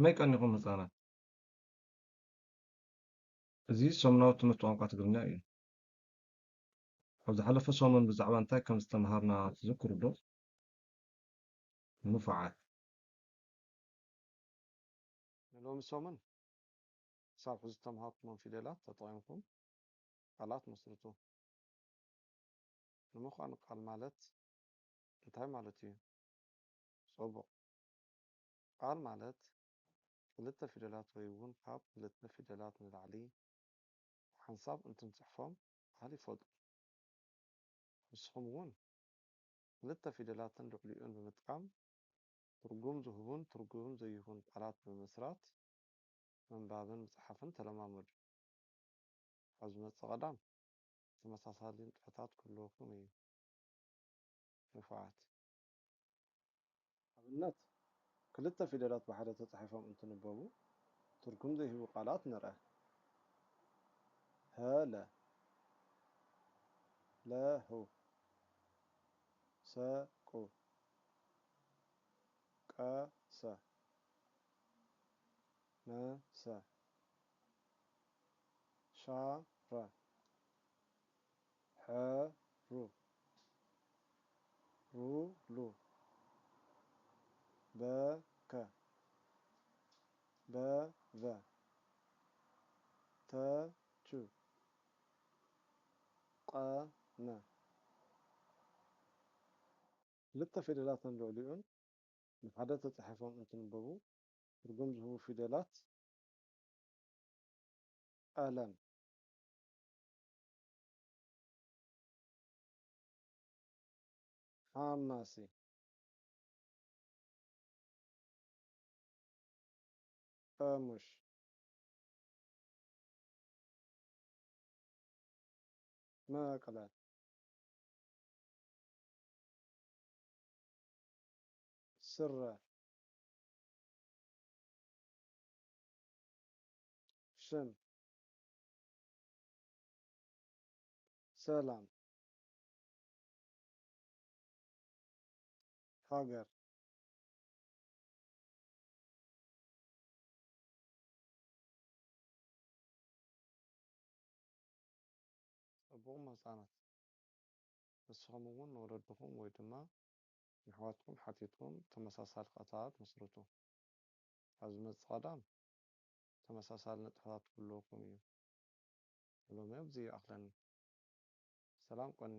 ከመይ ቀኒኹም ህጻናት? እዚ ሰሙናዊ ትምህርቲ ቋንቋ ትግርኛ እዩ። ኣብ ዝሓለፈ ሰሙን ብዛዕባ እንታይ ከም ዝተምሃርና ትዝክሩ ዶ? ንፉዓት። ንሎሚ ሰሙን ክሳብ ሕዚ ዝተምሃርኩሞም ፊደላት ተጠቒምኩም ቃላት መስርቱ። ንምዃኑ ቃል ማለት እንታይ ማለት እዩ? ጽቡቕ። ቃል ማለት ክልተ ፊደላት ወይ እውን ካብ ክልተ ፊደላት ንላዕሊ ሓንሳብ እንትንጽሕፎም ቃል ይፈጥሩ። ንስኹም እውን ክልተ ፊደላትን ልዕሊኡን ብምጥቃም ትርጉም ዝህቡን ትርጉም ዘይህቡን ቃላት ብምምስራት ምንባብን ምጽሓፍን ተለማመዱ። ኣብ ዝመጽእ ቀዳም ተመሳሳሊ ንጥፈታት ክህልወኩም እዩ። ንፉዓት። ኣብነት፣ ክልተ ፊደላት ብሓደ ተጻሒፎም እንትንበቡ ትርጉም ዘይህቡ ቃላት ንርኣ። ሀለ፣ ለሁ፣ ሰቁ፣ ቀሰ፣ መሰ፣ ሻረ፣ ሐሩ፣ ሩሉ፣ በከ፣ በቨ፣ ተቹ፣ ቀመ። ክልተ ፊደላትን ልዕሊኡን ብሓደ ተጻሒፎም እንትንበቡ ትርጉም ዝህቡ ፊደላት ቀለም፣ ሓማሲ፣ ቀሙሽ፣ መቐለ፣ ስረ፣ ሽም፣ ሰላም፣ ሃገር። ጽቡቕ ህጻናት፣ ንስኹም እውን ንወለድኹም ወይ ድማ ንኣሕዋትኩም ሓቲትኩም ተመሳሳሊ ቃላት መስርቱ። ኣብ ዝመጽእ ቀዳም ተመሳሳሊ ንጥፈታት ክህልወኩም እዩ። ንሎሚ ኣብዚ ይኣኽለኒ። ሰላም ቆኒ።